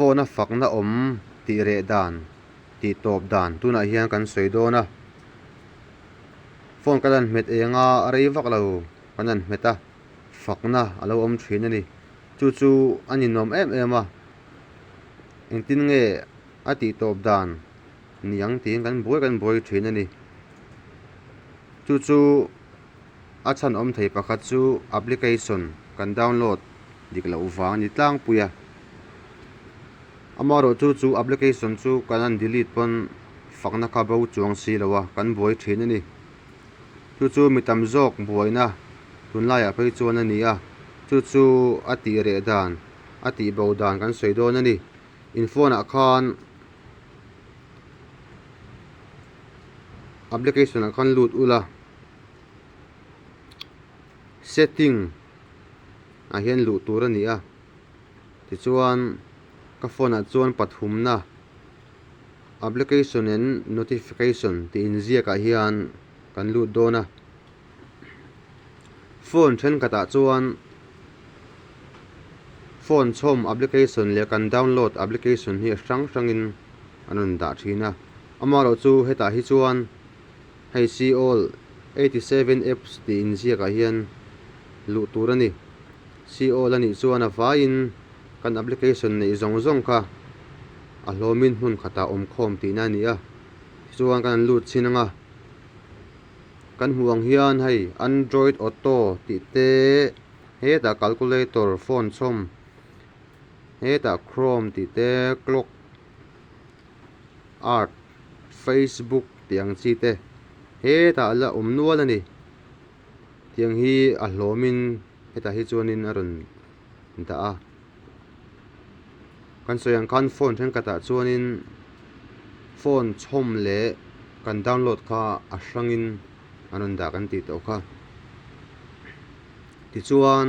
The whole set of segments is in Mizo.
Phone a fakna awm tih reh dan tih tawp dan tunah hian kan sawi dawn a. Phone kan han hmet eng a, a rei vak lo kan han hmet a, fakna a lo awm thin a ni. Chu chu a ninawm em em a, engtin nge a tih tawp dan ni ang tiin kan buai kan buai thin a ni. Chu chu a chhan awm thei pakhat chu application kan download dik loh vang a ni tlangpui a. Amaherawhchu chu application chu kan han delete pawn fakna kha bo chuang si lo a, kan buai thin a ni. Chu chu mi tam zawk buaina tunlaiah phei chuan a ni a, chu chu a tih reh dan, a tih bo dan kan sawi dawn a ni. In phone ah khan application ah khan lut ula setting ah hian luh tur a ni a tichuan ka phone ah chuan pathumna application and notification tih inziak ah hian kan lut dawn a phone thenkhat ah chuan phone chhawm application leh kan download application hi a hrang hrang in an rawn dah thin a amaherawh chu hetah hi chuan hei see all 87 apps tih inziak ah hian luh tur a ni see all a nih chuan a vaiin kan application neih zawng zawng kha a hlawmin hmun khatah awm khawm tihna a ni a tichuan kan han lut chin ang a. Kan hmuh ang hian hei Android Auto tih te hetah calculator phone chhawm hetah Chrome tih te clock art Facebook tih ang chi te hetah a la awm nual a ni tiang hi a hlawmin hetah hi chuanin a rawn dah a kan sawi ang khan phone thenkhatah chuanin phone chhawm leh kan download kha a hrangin an rawn dah kan tih tawh kha tichuan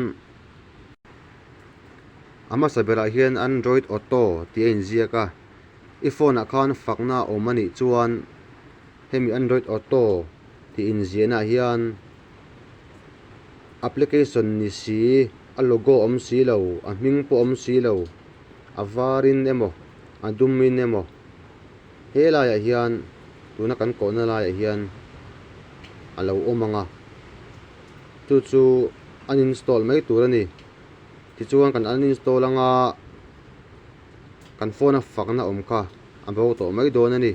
a hmasa berah hian android auto tih a inziak a i phone ah khan fakna a awm a nih chuan hemi android auto tih inziahna ah hian application ni si a logo awm si lo a hming pawh awm si lo a varin emaw a dumin emaw he laiah hian tuna kan kawhna laiah hian a lo awm ang a chu chu uninstall mai tur a ni tichuan kan uninstall anga kan phone a fakna awm kha a bo tawh mai dawn a ni.